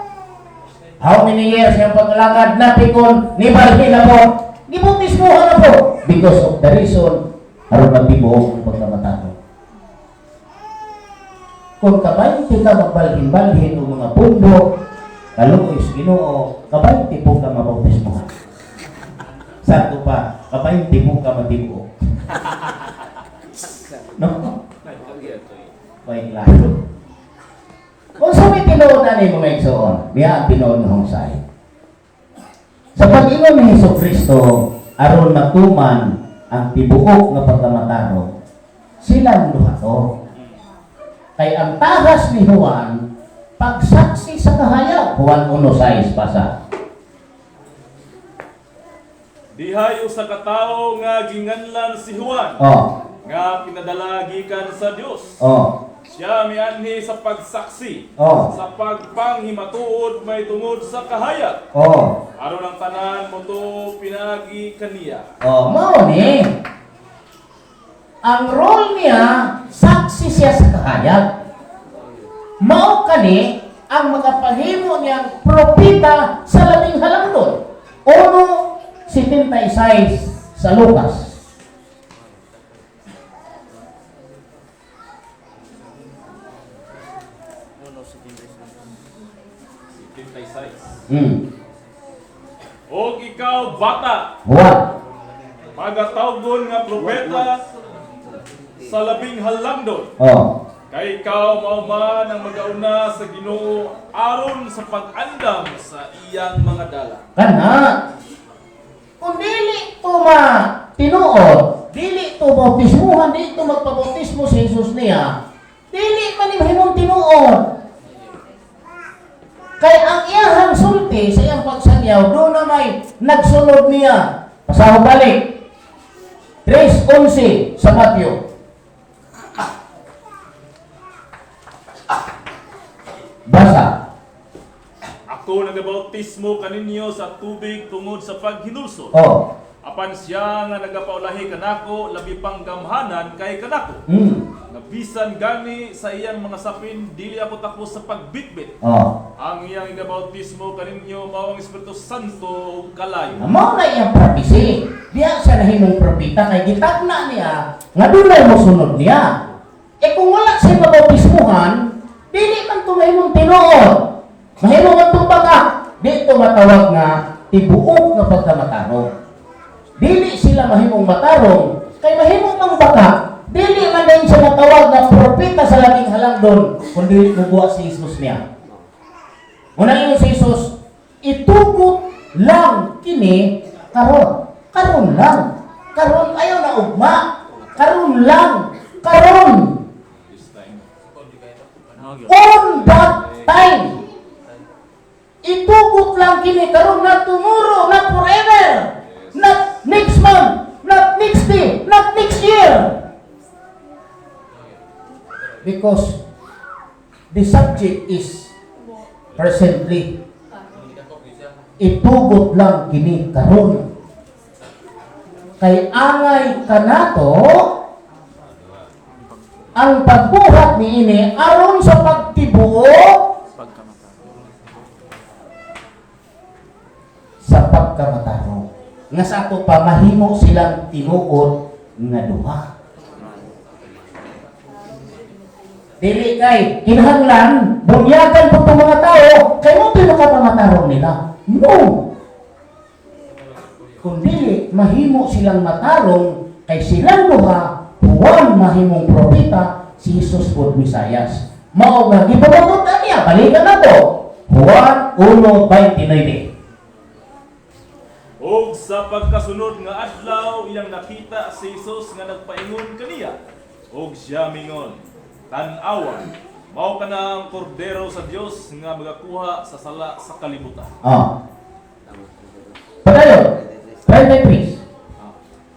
How many years yung paglalakad, napikon, ni balhin na po, gibautismo na po because of the reason aron matibuok ang pagkamatarong. Kung kabaynti ka magbalhin-balhin o mga pundo, kaluoy sa Ginoo, kabaynti po ka mabautismohan. Sakto pa, kabaynti po ka matibuok. No? May klaro. Kung sa may tinuod na ni mga igsoon, niya ang tinuod nga hungsay. Sa pag-ingon ni Hesus Kristo, aron matuman ang tibuok nga pagkamatarong, silang duha to. Kay ang tahas ni Juan, pagsaksi sa kahayag. Juan 1:6, basa. Dihay usa ka tawo nga ginganlan si Juan nga pinadala gikan sa Dios. Siya mianhi sa pagsaksi sa pagpanghimatuod may tungod sa kahayag aron ang tanan motuo pinaagi kaniya. Oh, mao ni. Ang role niya, saksi siya sa kahayag. Mao kani ang makapahimo niyang propeta sa Labing Halangdon. 1:76 sa Lucas. 76. Og ikaw, bata, Juan. magatawgon nga propeta sa Labing Halangdon. Kay ikaw mao man ang magauna sa Ginoo aron sa pag-andam sa iyang mga dala. Kana. Kung dili to ma tinuod, dili to bautismuhan, dili to magpabautismo si Jesus niya, dili man ni mahimong tinuod. Kay ang iyahang sulti sa iyang pagsangyaw, doon na may nagsunod niya. Pasahog balik. 3:11 sa Matthew. Basa. Ako nagabautismo kaninyo sa tubig tungod sa paghinulsol. Apan siya nga nagapaulahi kanako, labi pang gamhanan kay kanako. Nga bisan gani sa iyang mga sapin, dili ako takos sa pagbitbit. Ang iyang igabautismo kaninyo mao ang Espiritu Santo ug kalayo. Mao na iyang prophecy. Diha siya nahimong propeta kay gitagna niya nga dunay mosunod niya. Eh kung wala siya mabautismuhan, dili man to mahimong tinuod. Mahimo man tong baka. Dito matawag nga tibuok nga pagkamatarong. Dili sila mahimong matarong kay mahimo mang baka dili man din siya matawag nga propeta sa Labing Halangdon kung dili mubuhat si Jesus niya. Una ingon si Jesus, "Itugot lang kini karon." Karon lang. Karon, ayaw na ugma. Karon lang. Karon. This time. On that time. Itugot lang kini karon, not tomorrow, not forever. Not next month, not next day, not next year. Because the subject is presently. Itugot lang kini karon. Kay angay kanato ang pagbuhat niini aron sa pagtibuok Pagkamatarong. Sa pagkamatarong. Nga sa ato pa mahimo silang tinuod nga duha. Dili kay kinahanglan bunyagan po itong mga tao kay mo makapamatarong nila. No. Kung dili mahimo silang matarong kay silang duha, Juan mahimong propeta, si Jesus pod Mesayas. Mao nga gipamatud-an niya, balikan na to. Juan 1:29. Og sa pagkasunod nga adlaw, iyang nakita si Jesus nga nagpaingon kaniya. Og siya mingon, "Tan-awa, mao kana ang kordero sa Dios nga magakuha sa sala sa kalibutan." Oh. Padayon. 23.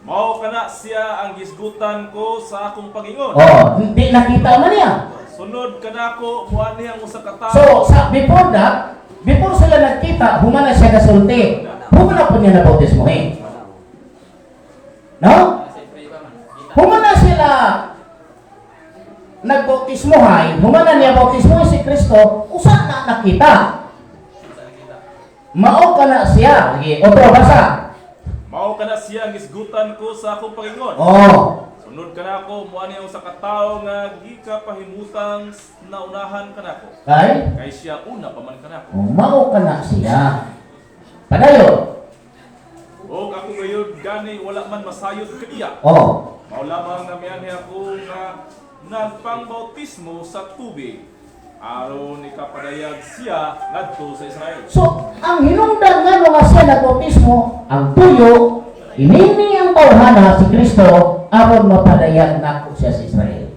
Mao kana siya ang gisgutan ko sa akong pagingon. Oh, hindi nakita man niya. Sunod kanako muanhi ang usa ka tawo. So, sa before that, before sila nagkita, human na siya kasulti. Human na po niya na bautismohin. No? Human na sila nagbautismohay, human na niya bautismohay si Kristo, usa na nakita. Mao ka na siya. Sige, otro, basa. Mao kana siya ang gisgutan ko sa akong pagingon. Oh. Sunod kanako muanhi ang usa ka tawo nga gikapahimutang naunahan kanako. Kay? Kay siya una pa man kanako. Oh, mao ka na siya. Padayon. Og ako gayud gani wala man masayod kaniya. Oh. Mao lamang nga mianhi ako nga nagpangbautismo sa tubig aron ikapadayag siya ngadto sa Israel. So, ang hinungdan nga nga siya nagbautismo, ang tuyo, inini ang tawhana si Kristo, aron mapadayag nako siya sa Israel.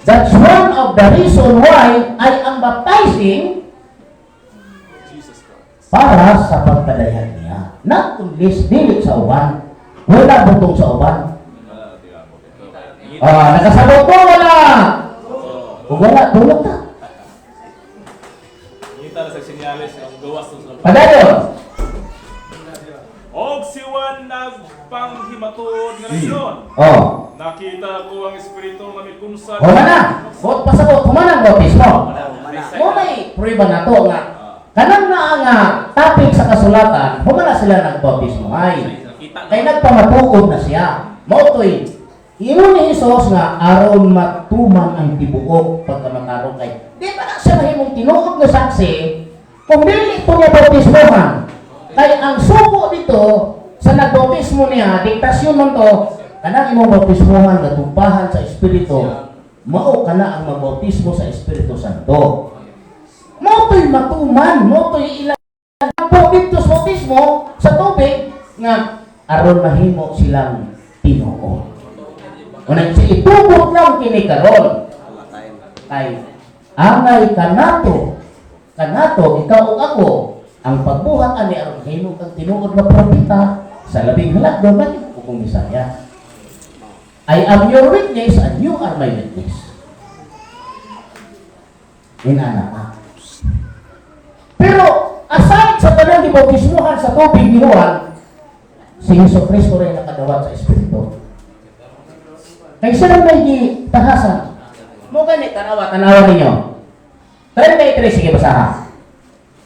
That's one of the reason why I am baptizing Jesus Christ. Para sa pagpadayag niya. Not unless dili sa uban. Wala butong sa uban. Wala, di ba? Ah, nakasabot ko, wala. Kung wala, tulog ka. Ngita na sa senyales ang gawas sa Padayon. Og si Juan nagpanghimatuod nga nayon. Oh. Nakita ko ang espiritu nga mikumsa. Human na. Bot pasabot, human ang bautismo. Mo may prueba na to nga kanang na nga topic sa kasulatan, human na sila nagbautismo ay. Nakita Kay nagpamatuod na siya. Mao to'y ingon ni Jesus nga aron matuman ang tibuok pagkamatarong kay di ba na siya mahimong tinuod nga saksi kung dili ito niya bautismohan? Kay ang sugo dito sa nagbautismo niya, diktasyon man to, kanang imong bautismohan nga tumpahan sa Espiritu, mao kana ang magbautismo sa Espiritu Santo. Mao to'y matuman, mao to'y ilang po dito sa bautismo sa tubig nga aron mahimo silang tinuod. Unang si itugot lang kini karon kay angay kanato kanato ikaw ug ako ang pagbuhat ani aron mahimo kang tinuod nga propeta sa Labing Halangdon, mahimo kong Mesaya. I am your witness and you are my witness. Inana ka. Pero aside sa tanang gibautismuhan sa tubig ni Juan, si Hesus Kristo rin nakadawat sa Espiritu. Kay sila may gitahasan. Mo gani, tanawa, tanawa ninyo. 33, sige, basaha.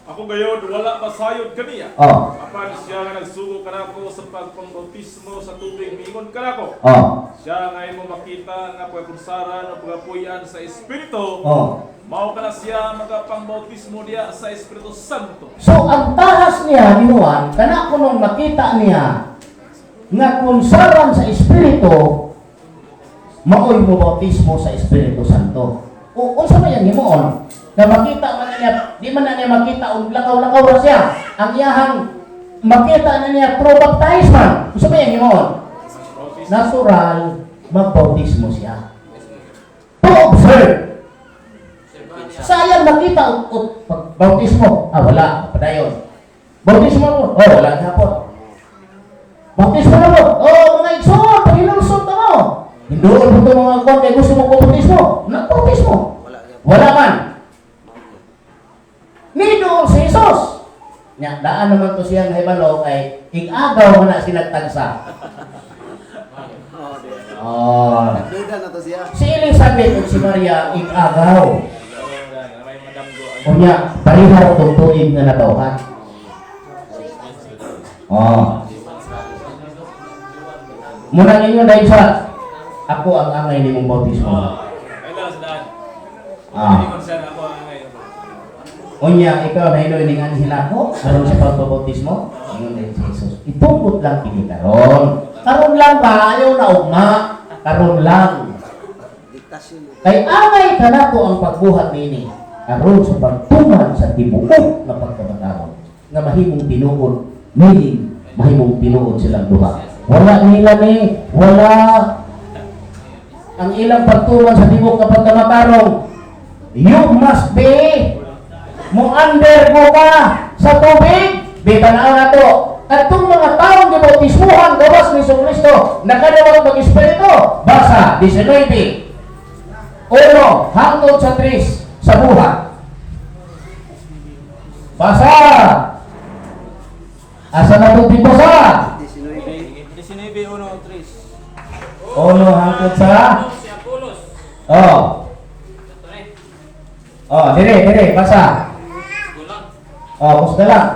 Ako gayod wala masayod kaniya. Oh, Apan siya nga nagsugo kanako sa pagpangbautismo sa tubig miingon kanako. Oh, Siya nga imo makita nga pagkunsaran o pagapuy-an sa espiritu. Oh. Mao kana siya magapangbautismo diha sa Espiritu Santo. So ang tahas niya ni Juan, kana kunong makita niya nga kunsaran sa Espiritu, maoy mo bautismo sa Espiritu Santo. O unsa man yang himuon? Na makita man na niya, di man na niya makita og lakaw-lakaw ra siya. Ang iyahang makita na niya pro baptism. Unsa man yang himuon? Natural, magbautismo siya. To observe. Sayang makita og pag bautismo, ah, wala, padayon. Bautismo mo, oh, wala gihapon. Bautismo na mo, oh, mga igsoon, paghinulsol ta mo. Hinduol mo ito mga kwan, kay gusto mo bautismo. Nagbautismo. Wala gyud. Wala man. Nidool si Jesus. Nya, daan naman to siyang hibalo kay ig-agaw man na sila tagsa. Oh, di. Oh. Nagduda na to siya. Si Elizabeth ug si Maria ig-agaw. May madamgo. Unya, pareha ra tong tuig nga natawhan. Oh. Muna ninyo dahil sa ako ang angay nimong bautismo. Ay lang sa daan. Ah. Hindi concern ako ang ngayon. Unya, ikaw na inoy ning anghel ako aron sa pagbabautismo. Ingon din si Jesus. Itugot lang kini karon. Karon lang ba, ayaw na ugma. Karon lang. Diktasyon. Kay angay kanako ang pagbuhat niini aron sa pagtuman sa tibuok nga pagkamatawag nga mahimong tinuod, meaning mahimong tinuod silang duha. Wala nila ni, wala ang ilang pagtuman sa tibuok nga pagkamatarong. You must be mo undergo ka sa tubig. Di tanaw na to. Katong mga taong gibautismuhan gawas ni Kristo nakadawat mag espiritu. Basa 19:1 hangtod sa 3 sa Buhat. Basa! Asa na itong basa? 19. 19:1-3. 1 hangtod sa Si Apolos. Oh. Ito eh. Oh, dire, dire, basa. Gulang. Oh, kusga lang.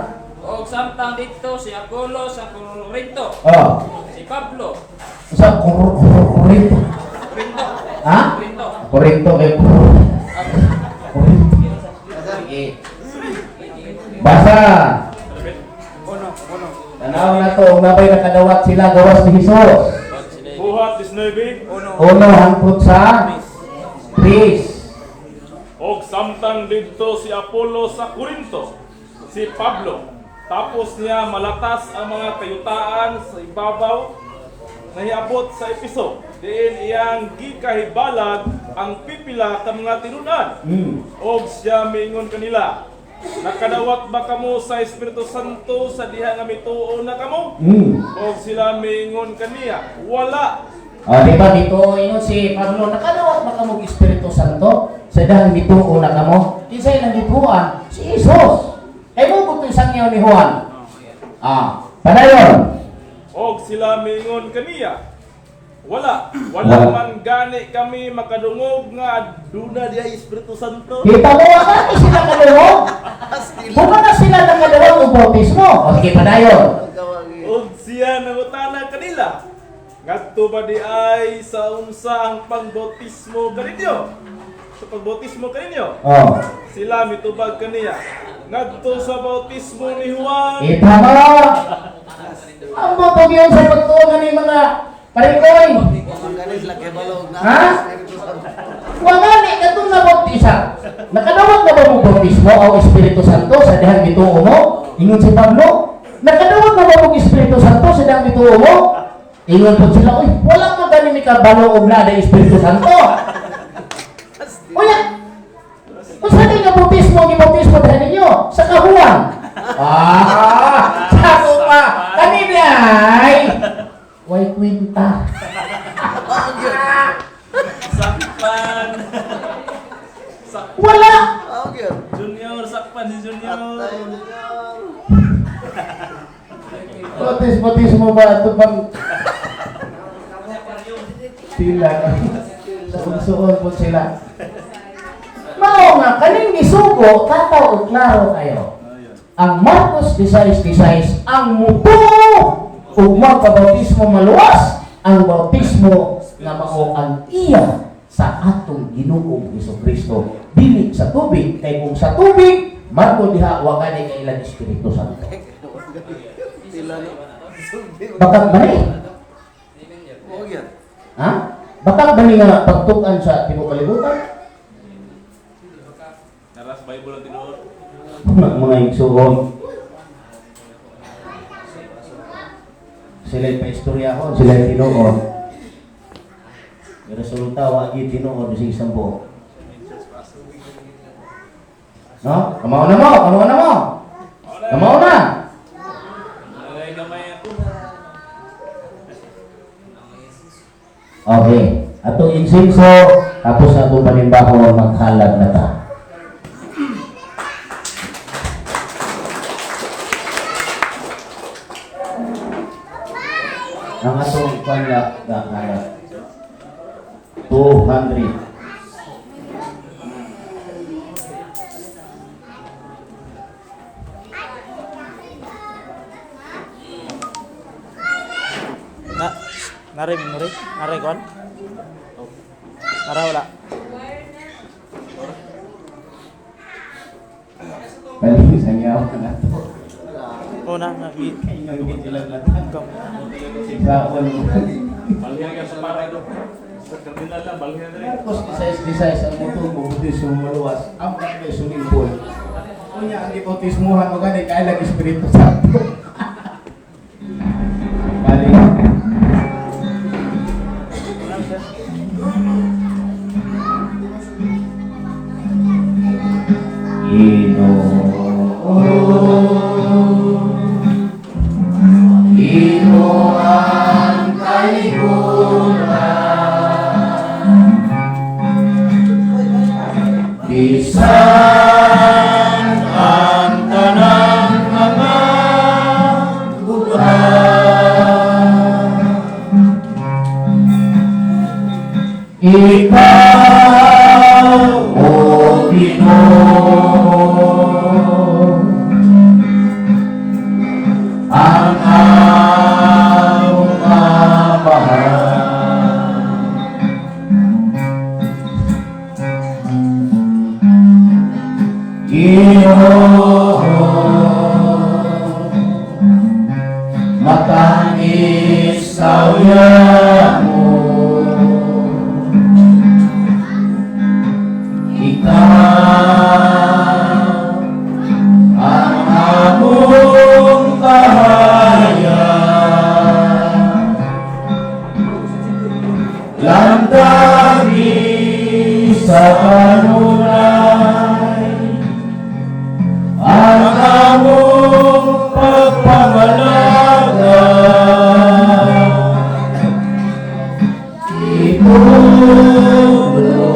Og samtang dito si Apolos sa Corinto. Oh. Si Pablo. Sa Korinto. Corinto. Ha? Corinto. Korinto kay Korinto. Sige. Basa. 1:1. Tanaw na to, nabay nakadawat sila gawas ni Jesus. Buhat 19. 1. 1 hangtod sa 3. Og samtang didto si Apollo sa Corinto, si Pablo, tapos niya malatas ang mga kayutaan sa ibabaw, nahiabot sa Episo, diin iyang gikahibalag ang pipila ka mga tinunan. Og siya miingon kanila, "Nakadawat ba kamo sa Espiritu Santo sa diha nga mituo na kamo?" Og sila miingon kaniya, "Wala." O, di ba dito ingon si Pablo, "Nakadawat ba kamo og Espiritu Santo sa dahil mituo na kamo?" Kinsay nang gituan? Si Jesus. Kay mo ko isang ni Juan. Ah, padayon. Og sila miingon kaniya, "Wala, wala Wala. man gani kami makadungog nga aduna diha Espiritu Santo." Kita mo, wala ni sila kadungog. Kung na sila nakadawat og bautismo. O sige, padayon. Og siya nangutana kanila, "Ngadto ba di ay sa unsa ang pangbautismo kaninyo? Sa pagbautismo kaninyo?" Oh. Sila mitubag kaniya, "Ngadto sa bautismo ni Juan." Kita mo. Ang butog yun sa pagtuo ni mga parikoy. Ang gani sila kay balog na. Ha? Espiritu Santo. Wala ni katong na bautisa. Nakadawat na ba mo bautismo o Espiritu Santo sa dihang mituo mo? Ingon si Pablo. Nakadawat na ba mo Espiritu Santo sa dihang mituo mo? Ingon po sila, "Uy, wala man gani mi kabalo og naa ang Espiritu Santo." Uy, unsa ni nga bautismo gi bautismo diha ninyo? Sa kahuan. Ah, sa pa. Kani di ay way kwinta. Sakpan. Wala. Oh, gyud. Junior, sakpan si Junior. Atay, Junior. Bautismo ba ito bang sila? Suon po sila. Mao nga, kaning gisugo, tataw og klaro kayo. Ang Marcos 16:16, ang mutuo ug magpabautismo maluwas, ang bautismo nga mao ang iya sa Sa atong Ginoong Hesukristo. Dili sa tubig, kay kung sa tubig, marko diha wa gani kay ilang Espiritu Santo. Sila no. Bakit ba ni? Mo gyud. Ha? Bakit ba ni nga pagtukan sa tibuok kalibutan? Naras Bible ang tinuod. Mga igsuon. Sila'y paistoryahon, sila'y tinuod. May resulta, wa gyud tinuod sa isang buo. No? Kamao na mo, kamao na mo. Kamao na. Alay gamay ako. Okay. Atong insinso, tapos na itong panimbahon, maghalad na ta. Ang atong panlak na halad. 200. Na nare nare nare kon. Nara wala. Balik sa niya ako na to. Oh na na i Ingon gid sila lahat. Kom. Sa Balhihan ka sa para do. Sa terminal lang, balhihan na rin. Marcos 16:16 ang motor mo bautismo maluwas. Ang may swimming pool. Unya ang gibautismuhan mo gani kay lang Espiritu Santo. Bali. Ginoo, Ginoo ang kalibutan, bisan ang tanang mga butang. Ikaw, O Ginoo, ang among Amahan. Ginoo, matamis sa mo. Ikaw ang among kahayag. Landami sa kanunay ang among pagpamalaga. Itulo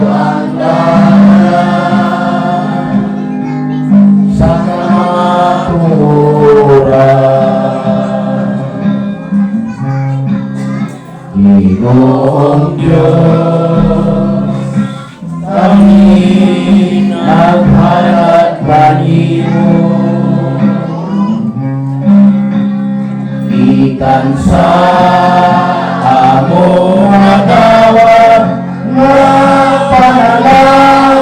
ang dalan sa kamatuoran. Ginoong Diyos, kami naghalad kanimo. Gikan sa among nagawad nga panalangin.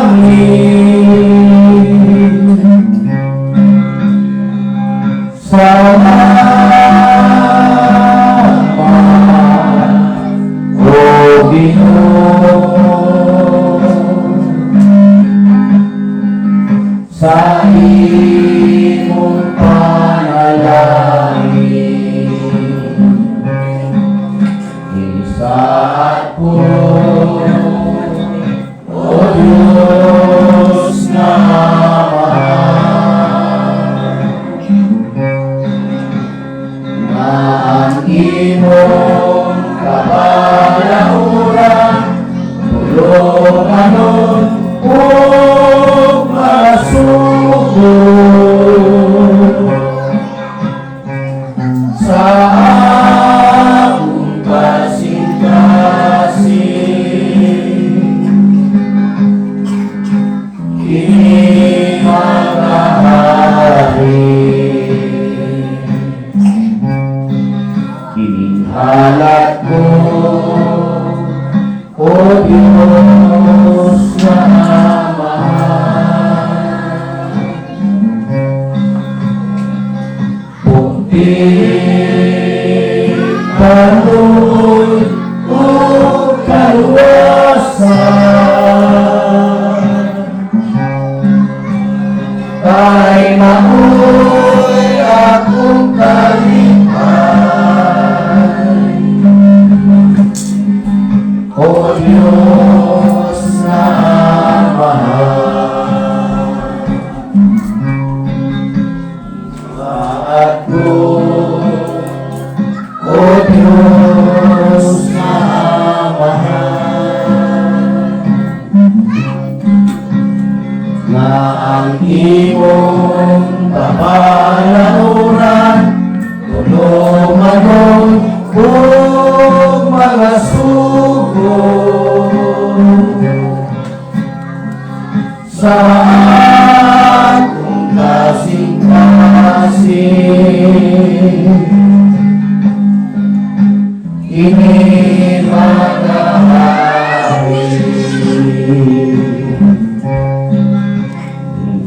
Salamat, O Ginoo, sa imong panalangin. Isaad ko, O Diyos na Amahan, nga ang imong kabalauran tulunganon ug masugo sa akong kasing-kasing. Kini magahari kining halat ko, O Diyos. Puti kaluoy ug kaluwasan, kay maoy akong kalipay, O Diyos na Amahan. At O Diyos na Amahan, nga ang imong kabalauran tulumanon ug mga sugo sa akong kasing-kasing, kini magahari.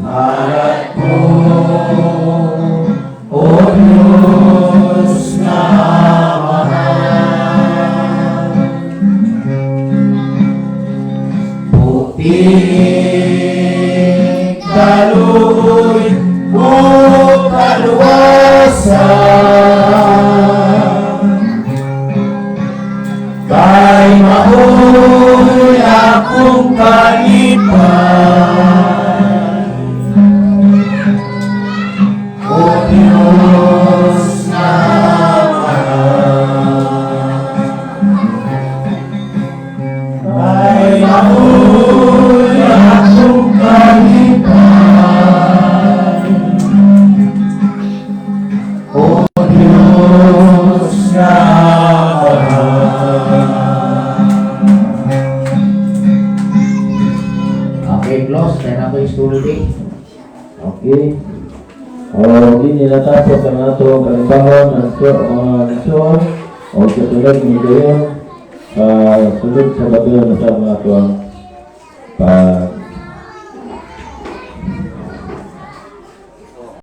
Alagad ko, O Diyos na Amahan. Puti kaluoy ug kaluwasan, kay maoy akong kalipay, O Diyos na Amahan. Kay maoy akong kalipay, O Diyos na Amahan. Okay, close. Kaya na ko yung story. Okay. O kini natapos ang atong kalimbahon ang so ang igsoon o sa sulod ni dayon, sulod sa gabi na sa mga atuang